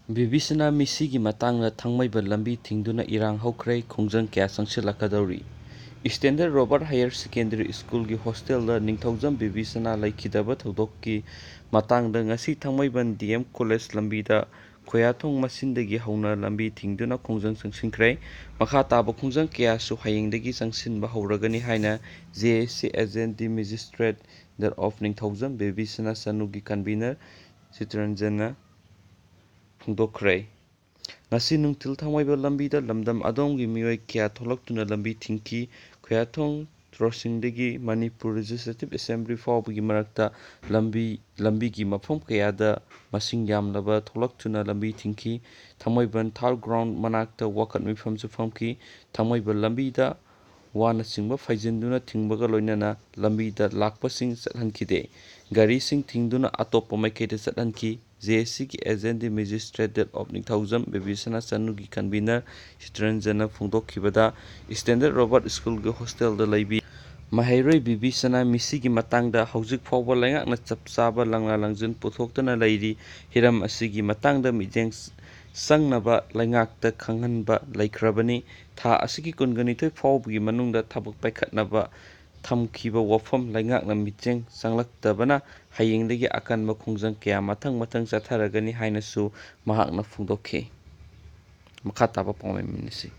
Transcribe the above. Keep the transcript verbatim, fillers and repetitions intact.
ꯕꯤꯕꯤꯁꯅꯥ ꯃꯤꯁꯤꯒꯤ ꯃꯇꯥꯡꯗ ꯊꯥꯡꯃꯩꯕꯟ ꯂꯝꯕꯤ ꯊꯤꯡꯗꯨꯅ ꯏꯔꯥꯡ ꯍꯧꯈ꯭ꯔꯦ, ꯈꯣꯡꯖꯪ ꯀꯌꯥ ꯆꯪꯁꯤꯜꯂꯛꯀꯗꯧꯔꯤ꯫ Standard Robert Higher Secondary Schoolꯒꯤ hostelꯗ ꯅꯤꯡꯊꯧꯖꯝ ꯕꯤꯕꯤꯁꯅꯥ ꯂꯩꯈꯤꯗꯕ ꯊꯧꯗꯣꯛꯀꯤ ꯃꯇꯥꯡꯗ ꯉꯁꯤ ꯊꯥꯡꯃꯩꯕꯟ D M College ꯂꯝꯕꯤꯗ ꯈꯣꯌꯥꯊꯣꯡ ꯃꯆꯤꯟꯗꯒꯤ ꯍꯧꯅ ꯂꯝꯕꯤ ꯊꯤꯡꯗꯨꯅ ꯈꯣꯡꯖꯪ ꯆꯪꯁꯤꯟꯈ꯭ꯔꯦ꯫ ꯃꯈꯥ ꯇꯥꯕ ꯈꯣꯡꯖꯪ ꯀꯌꯥꯁꯨ ꯍꯌꯦꯡꯗꯒꯤ ꯆꯪꯁꯤꯟꯕ ꯍꯧꯔꯒꯅꯤ ꯍꯥꯏꯅ J A C Adjunct Magistrate of Ningthoujam ꯕꯤꯕꯤꯁꯅꯥ ꯆꯅꯨꯒꯤ convener ꯆꯤꯇꯔꯟꯖꯟꯅ ꯐꯣꯡꯗꯣꯛꯈ꯭ꯔꯦ꯫ ꯉꯁꯤ ꯅꯨꯡꯊꯤꯜ ꯊꯥꯡꯃꯩꯕꯟ ꯂꯝꯕꯤꯗ ꯂꯝꯗꯝ ꯑꯗꯣꯝꯒꯤ ꯃꯤꯑꯣꯏ ꯀꯌꯥ ꯊꯣꯛꯂꯛꯇꯨꯅ ꯂꯝꯕꯤ ꯊꯤꯡꯈꯤ꯫ ꯈꯣꯌꯥꯊꯣꯡ ꯀ꯭ꯔꯣꯁꯤꯡꯗꯒꯤ ꯃꯅꯤꯄꯨꯔ Legislative Assembly ꯐꯥꯎꯕꯒꯤ ꯃꯔꯛꯇ ꯂꯝꯕꯤ, ꯂꯝꯕꯤꯒꯤ ꯃꯐꯝ ꯀꯌꯥꯗ ꯃꯁꯤꯡ ꯌꯥꯝꯂꯕ ꯊꯣꯛꯂꯛꯇꯨꯅ ꯂꯝꯕꯤ ꯊꯤꯡꯈꯤ꯫ ꯊꯥꯡꯃꯩꯕꯟ Thal Ground ꯃꯅꯥꯛꯇ ꯋꯥꯀꯠ ꯃꯤꯐꯝꯁꯨ ꯐꯝꯈꯤ꯫ ꯊꯥꯡꯃꯩꯕꯟ ꯂꯝꯕꯤꯗ ꯋꯥꯅꯆꯤꯡꯕ ꯐꯩꯖꯤꯟꯗꯨꯅ ꯊꯤꯡꯕꯒ ꯂꯣꯏꯅꯅ ꯂꯝꯕꯤꯗ ꯂꯥꯛꯄꯁꯤꯡ ꯆꯠꯍꯟꯈꯤꯗꯦ꯫ ꯒꯥꯔꯤꯁꯤꯡ ꯊꯤꯡꯗꯨꯅ ꯑꯇꯣꯞꯄ ꯃꯥꯏꯀꯩꯗ ꯆꯠꯍꯟꯈꯤ꯫ J A Cꯒꯤ Adjunct Magistrate of Ningthoujam ꯕꯤꯕꯤꯁꯅꯥ ꯆꯅꯨꯒꯤ convener ꯆꯤꯇꯔꯟꯖꯟꯅ ꯐꯣꯡꯗꯣꯛꯈꯤꯕꯗ, Standard Robert Schoolꯒꯤ hostelꯗ ꯂꯩꯕꯤ ꯃꯍꯩꯔꯣꯏ ꯕꯤꯕꯤꯁꯅꯥ ꯃꯤꯁꯤꯒꯤ ꯃꯇꯥꯡꯗ ꯍꯧꯖꯤꯛ ꯐꯥꯎꯕ ꯂꯩꯉꯥꯛꯅ ꯆꯞ ꯆꯥꯕ ꯂꯪꯂꯥ ꯂꯪꯖꯤꯟ ꯄꯨꯊꯣꯛꯇꯅ ꯂꯩꯔꯤ꯫ ꯍꯤꯔꯝ ꯑꯁꯤꯒꯤ ꯃꯇꯥꯡꯗ ꯃꯤꯠꯌꯦꯡ ꯆꯪꯅꯕ ꯂꯩꯉꯥꯛꯇ ꯈꯪꯍꯟꯕ ꯂꯩꯈ꯭ꯔꯕꯅꯤ꯫ ꯊꯥ ꯑꯁꯤꯒꯤ ꯀꯨꯟꯒ ꯅꯤꯊꯣꯏ ꯐꯥꯎꯕꯒꯤ ꯃꯅꯨꯡꯗ ꯊꯕꯛ ꯄꯥꯏꯈꯠꯅꯕ ꯊꯝꯈꯤꯕ ꯋꯥꯐꯝ ꯂꯩꯉꯥꯛꯅ ꯃꯤꯠꯌꯦꯡ ꯆꯪꯂꯛꯇꯕꯅ ꯍꯌꯦꯡꯗꯒꯤ ꯑꯀꯟꯕ ꯈꯣꯡꯖꯪ ꯀꯌꯥ ꯃꯊꯪ ꯃꯊꯪ ꯆꯠꯊꯔꯒꯅꯤ ꯍꯥꯏꯅꯁꯨ ꯃꯍꯥꯛꯅ ꯐꯣꯡꯗꯣꯛꯈꯤ꯫ ꯃꯈꯥ ꯇꯥꯕ ꯄꯥꯎꯃꯤ ꯃꯤꯅꯤꯠꯁꯤ꯫